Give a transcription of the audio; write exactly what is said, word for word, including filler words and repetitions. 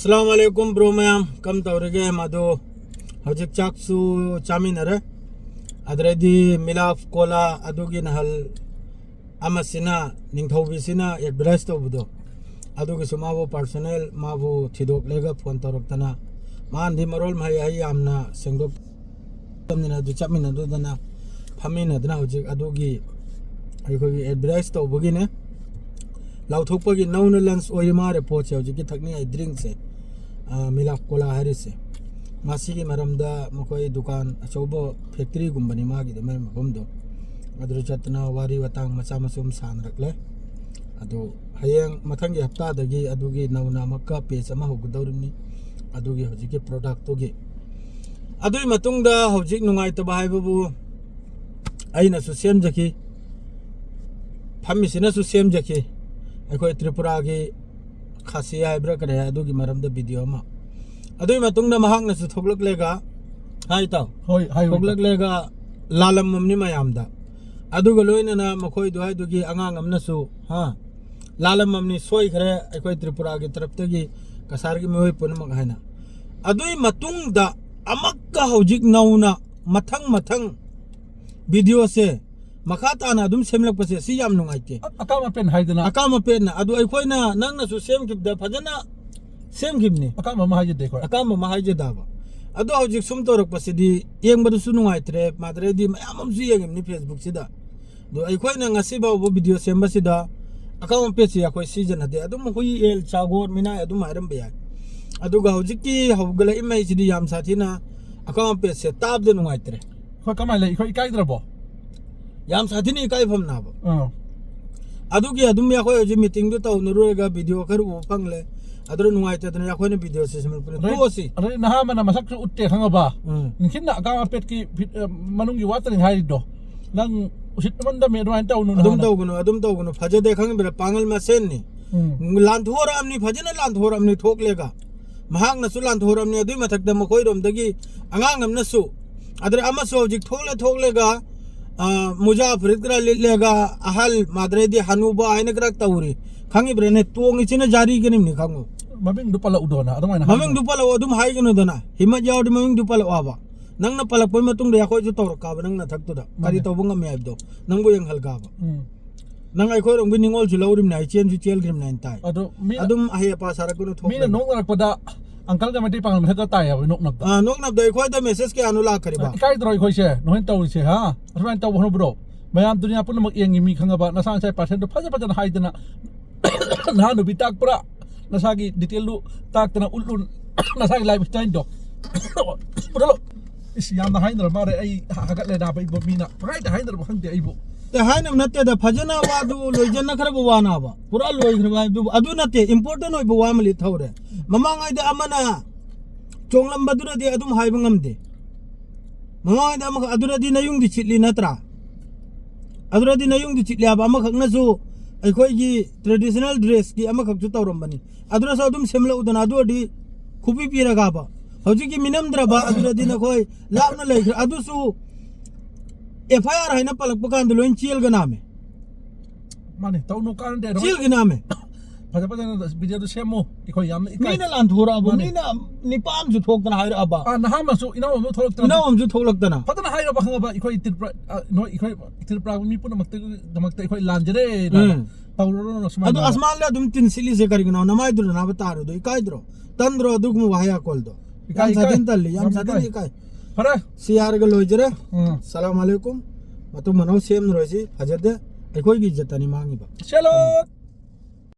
ꯑꯁꯂꯥꯃꯨ ꯑꯂꯥꯏꯀꯨꯝ bro ꯃꯌꯥꯝ, ꯀꯝ ꯇꯧꯔꯤꯒꯦ? ꯃꯗꯨ ꯍꯧꯖꯤꯛ ꯆꯥꯛꯁꯨ ꯆꯥꯃꯤꯟꯅꯔꯦ, ꯑꯗꯨꯗꯩꯗꯤ ꯃꯤꯂꯥꯐ ꯀꯣꯂꯥ ꯑꯗꯨꯒꯤ ꯅꯍꯜ ꯑꯃꯁꯤꯅ, ꯅꯤꯡꯊꯧꯕꯤꯁꯤꯅ ꯑꯦꯗꯚꯔꯇꯥꯏꯁ ꯇꯧꯕꯗꯣ, ꯑꯗꯨꯒꯤꯁꯨ ꯃꯥꯕꯨ ꯄꯥꯔꯁꯣꯅꯦꯜ ꯃꯥꯕꯨ ꯊꯤꯗꯣꯛꯂꯒ ꯐꯣꯟ ꯇꯧꯔꯛꯇꯅ, ꯃꯥꯅꯗꯤ ꯃꯔꯣꯜ ꯃꯍꯩ ꯑꯩ ꯌꯥꯝꯅ ꯁꯦꯡꯗꯣꯛ ꯆꯠꯃꯤꯟꯅ-, ꯑꯗꯨ ꯆꯠꯃꯤꯟꯅꯗꯨꯗꯅ ꯐꯝꯃꯤꯟꯅꯗꯅ ꯍꯧꯖꯤꯛ ꯑꯗꯨꯒꯤ ꯑꯩꯈꯣꯏꯒꯤ ꯑꯦꯗꯚꯔꯇꯥꯏꯁ ꯇꯧꯕꯒꯤꯅꯦ꯫ ꯂꯥꯎꯊꯣꯛꯄꯒꯤ ꯅꯧꯅ ꯂꯟꯁ ꯑꯣꯏꯔꯤ ꯃꯥꯜꯂꯦ ꯄꯣꯠꯁꯦ, ꯍꯧꯖꯤꯛꯀꯤ ꯊꯛꯅꯤꯡꯉꯥꯏ ꯗ꯭ꯔꯤꯡꯁꯦ, ꯑ, ꯃꯤꯂꯥꯐ ꯀꯣꯂꯥ ꯍꯥꯏꯔꯤꯁꯦ꯫ ꯃꯁꯤꯒꯤ ꯃꯔꯝꯗ ꯃꯈꯣꯏ ꯗꯨꯀꯥꯟ ꯑꯆꯧꯕ ꯐꯦꯛꯇ꯭ꯔꯤꯒꯨꯝꯕꯅꯤ ꯃꯥꯒꯤꯗꯤ, ꯃꯥꯏ ꯃꯐꯝꯗꯣ꯫ ꯑꯗꯨꯗ ꯆꯠꯇꯅ ꯋꯥꯔꯤ ꯋꯥꯇꯥꯡ ꯃꯆꯥ ꯃꯁꯨ ꯑꯃ ꯁꯥꯟꯅꯔꯛꯂꯦ꯫ ꯑꯗꯨ ꯍꯌꯦꯡ ꯃꯊꯪꯒꯤ ꯍꯞꯇꯥꯗꯒꯤ ꯑꯗꯨꯒꯤ ꯅꯧꯅ ꯑꯃꯨꯛꯀ ꯄꯦꯖ ꯑꯃ ꯍꯧꯒꯗꯧꯔꯤꯕꯅꯤ, ꯑꯗꯨꯒꯤ ꯍꯧꯖꯤꯛꯀꯤ ꯄ꯭ꯔꯣꯗꯛꯇꯨꯒꯤ꯫ ꯑꯗꯨꯒꯤ ꯃꯇꯨꯡꯗ ꯍꯧꯖꯤꯛ ꯅꯨꯡꯉꯥꯏꯇꯕ ꯍꯥꯏꯕꯕꯨ, ꯑꯩꯅꯁꯨ ꯁꯦꯝꯖꯈꯤ, ꯐꯝꯃꯤꯁꯤꯅꯁꯨ ꯁꯦꯝꯖꯈꯤ, ꯑꯩꯈꯣꯏ ꯇ꯭ꯔꯤꯄꯨꯔꯥꯒꯤ ꯈꯥꯁꯤ ꯍꯥꯏꯕ꯭ꯔꯥ ꯀꯔꯤ ꯍꯥꯏ, ꯑꯗꯨꯒꯤ ꯃꯔꯝꯗ ꯚꯤꯗꯤꯑꯣ ꯑꯃ꯫ ꯑꯗꯨꯒꯤ ꯃꯇꯨꯡꯗ ꯃꯍꯥꯛꯅꯁꯨ ꯊꯣꯛꯂꯛꯂꯦꯒ, ꯍꯥꯏ ꯇꯥꯎ, ꯍꯣꯏ, ꯍꯥꯏꯌꯨ, ꯏꯇꯥꯎ꯫ ꯊꯣꯛꯂꯛꯂꯦꯒ ꯂꯥꯜꯂꯝꯃꯝꯅꯤ ꯃꯌꯥꯝꯗ꯫ ꯑꯗꯨꯒ ꯂꯣꯏꯅꯅ ꯃꯈꯣꯏ ꯑꯗꯨꯋꯥꯏꯗꯨꯒꯤ ꯑꯉꯥꯡ ꯑꯃꯅꯁꯨ, ꯍꯥ, ꯂꯥꯜꯂꯝꯃꯝꯅꯤ, ꯁꯣꯏꯈ꯭ꯔꯦ ꯑꯩꯈꯣꯏ ꯇ꯭ꯔꯤꯄꯨꯔꯥꯒꯤ ꯇꯔꯞꯇꯒꯤ ꯀꯁꯥꯔꯒꯤ ꯃꯤꯑꯣꯏ ꯄꯨꯝꯅꯃꯛ ꯍꯥꯏꯅ꯫ ꯑꯗꯨꯒꯤ ꯃꯇꯨꯡꯗ ꯑꯃꯛꯀ ꯍꯧꯖꯤꯛ ꯅꯧꯅ ꯃꯊꯪ ꯃꯊꯪ ꯚꯤꯗꯤꯑꯣꯁꯦ ꯃꯈꯥ ꯇꯥꯅ ꯑꯗꯨꯝ ꯁꯦꯝꯂꯛꯄꯁꯦ ꯁꯤ ꯌꯥꯝ ꯅꯨꯡꯉꯥꯏꯇꯦ꯫ ꯑ-, ꯑꯀꯥꯝ ꯑꯄꯦꯟ ꯍꯥꯏꯗꯅ꯫ ꯑꯀꯥꯝ ꯑꯄꯦꯟꯅ꯫ ꯑꯗꯨ ꯑꯩꯈꯣꯏꯅ, ꯅꯪꯅꯁꯨ ꯁꯦꯝꯈꯤꯕꯗ ꯐꯖꯅ ꯁꯦꯝꯈꯤꯕꯅꯤ꯫ ꯑꯀꯥꯝꯕ ꯑꯃ ꯍꯥꯏꯖꯗꯦ ꯑꯩꯈꯣꯏ꯫ ꯑꯀꯥꯝꯕ ꯑꯃ ꯍꯥꯏꯖꯗꯕ꯫ ꯑꯗꯣ ꯍꯧꯖꯤꯛ ꯁꯨꯝ ꯇꯧꯔꯛꯄꯁꯤꯗꯤ ꯌꯦꯡꯕꯗꯁꯨ ꯅꯨꯡꯉꯥꯏꯇ꯭ꯔꯦ, ꯃꯥꯗꯔꯦꯗꯤ ꯃꯌꯥꯝ ꯑꯃꯁꯨ ꯌꯦꯡꯉꯤꯕꯅꯤ ꯐꯦꯁꯕꯨꯛꯁꯤꯗ꯫ ꯑꯗꯣ ꯑꯩꯈꯣꯏꯅ ꯉꯁꯤ ꯐꯥꯎꯕ ꯚꯤꯗꯤꯑꯣ ꯁꯦꯝꯕꯁꯤꯗ ꯑꯀꯥꯝ ꯑꯄꯦꯠꯁꯤ ꯑꯩꯈꯣꯏ ꯁꯤꯖꯤꯟꯅꯗꯦ꯫ ꯑꯗꯨꯝ ꯍꯨꯏ, ꯑꯦꯜ, ꯆꯥꯒꯣꯔ, ꯃꯤꯅꯥꯏ ꯑꯗꯨꯝ ꯍꯥꯏꯔꯝꯕ ꯌꯥꯏ꯫ ꯑꯗꯨꯒ ꯍꯧꯖꯤꯛꯀꯤ ꯍꯧꯒꯠꯂꯛꯏꯉꯩꯁꯤꯗꯤ ꯌꯥꯝ ꯁꯥꯊꯤꯅ ꯑꯀꯥꯝ ꯑꯄꯦꯠꯁꯦ ꯇꯥꯕꯗ ꯅꯨꯡꯉꯥꯏꯇ꯭ꯔꯦ꯫ ꯑꯩꯈꯣꯏ ꯀꯃꯥꯏꯅ ꯂꯩ? ꯑꯩꯈꯣꯏ ꯏꯀꯥꯏꯗ꯭ꯔꯕꯣ? ꯌꯥꯝ ꯁꯥꯊꯤꯅ ꯏꯀꯥꯏꯐꯝꯅꯦꯕ꯫ ꯑꯥ꯫ ꯑꯗꯨꯒꯤ ꯑꯗꯨꯝ ꯑꯩꯈꯣꯏ ꯍꯧꯖꯤꯛ ꯃꯤꯇꯤꯡꯗꯣ ꯇꯧꯅꯔꯨꯔꯒ ꯚꯤꯗꯤꯑꯣ ꯈꯔ ꯎꯕ ꯐꯪꯂꯦ꯫ ꯑꯗꯨꯅ ꯅꯨꯡꯉꯥꯏꯇꯗꯅ ꯑꯩꯈꯣꯏꯅ ꯚꯤꯗꯤꯑꯣꯁꯦ ꯁꯦꯝꯃꯛꯄꯅꯦ꯫ ꯑꯗꯩ, ꯇꯣꯛꯑꯁꯤ꯫ ꯑꯗꯩ ꯅꯍꯥ ꯑꯃꯅ ꯃꯁꯛꯁꯨ ꯎꯠꯇꯦ, ꯈꯪꯉꯕ? ꯎꯝ꯫ ꯅꯤꯡꯊꯤꯅ ꯑꯀꯥꯝ ꯑꯄꯦꯠꯀꯤ ꯚꯤ-, ꯑ, ꯃꯅꯨꯡꯒꯤ ꯋꯥꯇꯅꯤ ꯍꯥꯏꯔꯤꯗꯣ꯫ ꯅꯪ ꯎꯁꯤꯠꯃꯟꯗꯃꯦ ꯑꯗꯨꯃꯥꯏꯅ ꯇꯧꯅꯨ, ꯑꯗꯨꯝ ꯅꯍꯥꯟꯅ꯫ ꯇꯧꯒꯅꯨ, ꯑꯗꯨꯝ ꯇꯧꯒꯅꯨ꯫ ꯐꯖꯗꯦ, ꯈꯪꯉꯤꯕ꯭ꯔꯥ? ꯄꯥꯡꯒꯜ ꯃꯁꯦꯟꯅꯤ꯫ ꯎꯝ꯫ ꯂꯥꯟꯊꯣꯔꯛꯑꯕꯅꯤ, ꯐꯖꯅ ꯂꯥꯟꯊꯣꯔꯛꯑꯕꯅꯤ ꯊꯣꯛꯂꯦꯒ꯫ ꯃꯍꯥꯛꯅꯁꯨ ꯂꯥꯟꯊꯣꯔꯛꯑꯕꯅꯤ꯫ ꯑꯗꯨꯏ ꯃꯊꯛꯇ ꯃꯈꯣꯏꯔꯣꯝꯗꯒꯤ ꯑꯉꯥꯡ ꯑꯃꯅꯁꯨ, ꯑꯗꯨꯗ ꯑꯃꯁꯨ ꯍꯧꯖꯤꯛ ꯊꯣꯛꯂꯦ, ꯊꯣꯛꯂꯦꯒ, ꯑ, ꯃꯨꯖꯥ ꯐꯨꯔꯤꯠ ꯈꯔ ꯂꯤꯠꯂꯦꯒ, ꯑꯍꯜ ꯃꯥꯗ꯭ꯔꯦꯗꯤ ꯍꯅꯨꯕ ꯍꯥꯏꯅ ꯈꯔ ꯇꯧꯔꯤ꯫ ꯈꯪꯉꯤꯕ꯭ꯔꯥꯅꯦ? ꯇꯣꯡꯉꯤꯁꯤꯅ ꯖꯥꯔꯤꯒꯅꯤꯝꯅꯤ, ꯈꯪꯉꯨ꯫ ꯃꯃꯤꯡꯗꯨ ꯄꯜꯂꯛꯎꯗꯣꯅ ꯑꯗꯨꯃꯥꯏꯅ ꯍꯥꯏꯅꯣ꯫ ꯃꯃꯤꯡꯗꯨ ꯄꯜꯂꯛꯑꯣ, ꯑꯗꯨꯝ ꯍꯥꯏꯒꯅꯨꯗꯅ꯫ ꯍꯤꯃꯠ ꯌꯥꯎꯔꯗꯤ ꯃꯃꯤꯡꯗꯨ ꯄꯜꯂꯛꯑꯣꯕ꯫ ꯅꯪꯅ ꯄꯜꯂꯛꯄꯩ ꯃꯇꯨꯡꯗ ꯑꯩꯈꯣꯏꯁꯨ ꯇꯧꯔꯛꯀꯥꯕ, ꯅꯪ ꯅꯊꯛꯇꯨꯗ ꯀꯔꯤ ꯃꯥꯅꯦ꯫ ꯇꯧꯕ ꯉꯝꯃꯦ ꯍꯥꯏꯕꯗꯣ ꯅꯪꯕꯨ ꯌꯦꯡꯍꯜꯒꯥꯕ꯫ ꯎꯝ꯫ ꯅꯪ ꯑꯩꯈꯣꯏꯔꯣꯝꯒꯤ ꯅꯤꯉꯣꯜꯁꯨ ꯂꯧꯔꯤꯕꯅꯦ, ꯑꯩ ꯆꯦꯟꯁꯨ ꯆꯦꯜꯈ꯭ꯔꯤꯕꯅꯦ ꯍꯥꯏꯅ ꯇꯥꯏ꯫ ꯑꯗꯣ ꯃꯤꯅ ꯑꯗꯨꯝ ꯑꯍꯩ ꯑꯄꯥ ꯁꯥꯔꯛꯀꯅꯨ, ꯊꯣꯛꯀꯅꯨ꯫ ꯃꯤꯅ ꯅꯣꯛꯅꯔꯛꯄꯗ ꯑꯪꯀꯜꯒ ꯃꯩꯇꯩ ꯄꯥꯉꯜ ꯃꯊꯛꯇ ꯇꯥꯏ ꯍꯥꯏꯕ ꯅꯣꯛꯅꯕꯗ꯫ ꯑꯥ, ꯅꯣꯛꯅꯕꯗ ꯑꯩꯈꯣꯏꯗ ꯃꯦꯁꯦꯖ ꯀꯌꯥꯅꯣ ꯂꯥꯛꯈ꯭ꯔꯤꯕ? ꯏꯀꯥꯏꯗ꯭ꯔꯣ ꯑꯩꯈꯣꯏꯁꯦ ꯅꯣꯏꯅ ꯇꯧꯔꯤꯁꯦ, ꯍꯥ? ꯑꯁꯨꯃꯥꯏꯅ ꯇꯧꯕ ꯍꯣꯠꯅꯕ꯭ꯔꯣ? ꯃꯌꯥꯝ ꯗꯨꯅꯤꯌꯥ ꯄꯨꯝꯅꯃꯛ ꯌꯦꯡꯉꯤ ꯃꯤ ꯈꯪꯉꯕ, ꯅꯁꯥ ꯅꯁꯥꯒꯤ ꯄꯥꯔꯁꯦꯟꯗꯣ ꯐꯖ ꯐꯖꯅ ꯍꯥꯏꯗꯅ ꯅꯍꯥ ꯅꯨꯄꯤ ꯇꯥꯛꯄ꯭ꯔꯥ? ꯅꯁꯥꯒꯤ ꯗꯤꯇꯦꯜꯗꯨ ꯇꯥꯛꯇꯅ ꯎꯠꯂꯨ꯫ ꯅꯁꯥꯒꯤ ꯂꯥꯏꯐ ꯁ꯭ꯇꯥꯏꯜꯗꯣ ꯎꯠꯍꯜꯂꯣ꯫ ꯏꯁ, ꯌꯥꯝꯅ ꯍꯥꯏꯅꯔ ꯃꯥꯜꯂꯦ꯫ ꯑꯩ ꯍꯥꯒꯠꯂꯦ ꯅꯥꯕ, ꯏꯕꯣ꯫ ꯃꯤꯅ ꯄꯪꯍꯥꯏꯗ ꯍꯥꯏꯅꯔꯕ ꯈꯪꯗꯦ ꯑꯩꯕꯨ꯫ ꯑꯦ, ꯍꯥꯏꯅꯕ ꯅꯠꯇꯦꯗ, ꯐꯖꯅ ꯋꯥꯗꯨ ꯂꯣꯏꯖꯟꯅꯈ꯭ꯔꯕ ꯋꯥꯅꯕ, ꯄꯨꯔꯥ ꯂꯣꯏꯈ꯭ꯔꯕ ꯍꯥꯏꯕꯗꯨꯕꯨ ꯑꯗꯨ ꯅꯠꯇꯦ꯫ ꯏꯝꯄꯣꯔꯇꯦꯟ ꯑꯣꯏꯕ ꯋꯥ ꯑꯃ ꯂꯤꯊꯍꯧꯔꯦ꯫ ꯃꯃꯥꯡꯉꯩꯗ ꯑꯃꯅ ꯆꯣꯡꯂꯝꯕꯗꯨꯅꯗꯤ ꯑꯗꯨꯝ ꯍꯥꯏꯕ ꯉꯝꯗꯦ꯫ ꯃꯃꯥꯡꯉꯩꯗ ꯑꯃꯈꯛ, ꯑꯗꯨꯅꯗꯤ ꯅꯌꯨꯡꯗꯤ ꯆꯤꯠꯂꯤ ꯅꯠꯇ꯭ꯔꯥ? ꯑꯗꯨꯅꯗꯤ ꯅꯌꯨꯡꯗꯤ ꯆꯤꯠꯂꯤ ꯍꯥꯏꯕ꯫ ꯑꯃꯈꯛꯅꯁꯨ ꯑꯩꯈꯣꯏꯒꯤ ꯇ꯭ꯔꯦꯗꯤꯁꯅꯦꯜ ꯗ꯭ꯔꯦꯁꯀꯤ ꯑꯃꯈꯛꯁꯨ ꯇꯧꯔꯝꯕꯅꯤ, ꯑꯗꯨꯅꯁꯨ ꯑꯗꯨꯝ ꯁꯦꯝꯂꯛꯎꯗꯅ꯫ ꯑꯗꯨ ꯑꯣꯏꯔꯗꯤ ꯈꯨꯕꯤ ꯄꯤꯔꯒꯕ꯫ ꯍꯧꯖꯤꯛꯀꯤ ꯃꯤꯅꯝꯗ꯭ꯔꯕ ꯑꯗꯨꯗꯗꯤ ꯅꯈꯣꯏ ꯂꯥꯞꯅ ꯂꯩꯈ꯭ꯔꯦ꯫ ꯑꯗꯨꯁꯨ ꯑꯦꯐ ꯑꯥꯏ ꯑꯥꯔ ꯍꯥꯏꯅ ꯄꯜꯂꯛꯄ ꯀꯥꯟꯗ ꯂꯣꯏ ꯆꯦꯜꯒꯅꯥꯃꯦ꯫ ꯃꯥꯅꯦ, ꯇꯧꯅꯨ, ꯀꯥꯟꯅꯗꯦ꯫ ꯆꯦꯜꯒꯅꯥꯃꯦ꯫ ꯐꯖ ꯐꯖꯅ ꯚꯤꯗꯤꯑꯣꯗꯨ ꯁꯦꯝꯃꯨ꯫ ꯑꯩꯈꯣꯏ ꯌꯥꯝꯅ ꯏꯀꯥꯏ꯫ ꯃꯤꯅ ꯂꯥꯟꯊꯣꯔꯛꯑꯕ, ꯃꯥꯅꯦ꯫ ꯃꯤꯅ ꯅꯤꯄꯥ ꯑꯃꯁꯨ ꯊꯣꯛꯇꯅ ꯍꯥꯏꯔꯛꯑꯕ꯫ ꯑꯥ, ꯅꯍꯥ ꯑꯃꯁꯨ, ꯏꯅꯥꯎ ꯑꯃꯁꯨ ꯊꯣꯛꯂꯛꯇꯅ꯫ ꯏꯅꯥꯎ ꯑꯃꯁꯨ ꯊꯣꯛꯂꯛꯇꯅ꯫ ꯐꯖꯅ ꯍꯥꯏꯔꯕ ꯈꯪꯉꯕ? ꯑꯩꯈꯣꯏ ꯇ꯭ꯔꯤꯄꯨꯔꯥ, ꯑ, ꯅꯣꯏ, ꯑꯩꯈꯣꯏ ꯇ꯭ꯔꯤꯄꯨꯔꯥꯒꯤ ꯃꯤ ꯄꯨꯝꯅꯃꯛꯇꯒꯤꯗꯃꯛꯇ ꯑꯩꯈꯣꯏ ꯂꯥꯟꯖꯔꯦ꯫ ꯎꯝ꯫ ꯇꯧꯔꯨꯔꯅꯨ ꯁꯨꯃꯥꯏꯅ꯫ ꯑꯗꯣ ꯑꯁꯃꯥꯟꯗ ꯑꯗꯨꯝ ꯇꯤꯟ ꯁꯤꯠꯂꯤꯁꯦ ꯀꯔꯤꯒꯤꯅꯣ? ꯅꯃꯥꯏꯗꯨꯗ ꯅꯥꯕ ꯇꯥꯔꯣꯏꯗꯣ ꯏꯀꯥꯏꯗ꯭ꯔꯣ? ꯇꯟꯗ꯭ꯔꯣ ꯑꯗꯨꯒꯨꯝꯕ ꯋꯥꯍꯩ ꯑꯀꯣꯜꯗꯣ? ꯏꯀꯥꯏ, ꯌꯥꯝ ꯁꯥꯊꯤꯅ ꯏꯀꯥꯏ꯫ ꯇꯜꯂꯤ, ꯌꯥꯝ ꯌꯥꯝ ꯁꯥꯊꯤꯅ ꯏꯀꯥꯏ꯫ ꯏꯀꯥꯏ꯫ ꯐꯔꯦ꯫ ꯁꯤ ꯌꯥꯔꯒ ꯂꯣꯏꯖꯔꯦ꯫ ꯎꯝ꯫ ꯁꯂꯥꯝ ꯑꯂꯩꯀꯨꯝ꯫ ꯃꯇꯨꯡ ꯃꯅꯥꯎ ꯁꯦꯝꯅꯔꯣꯏꯁꯤ꯫ ꯐꯖꯗꯦ꯫ ꯑꯩꯈꯣꯏꯒꯤ ꯏꯖꯠꯇꯅꯤ ꯃꯥꯡꯉꯤꯕ꯫ ꯁꯦꯂꯣꯠ꯫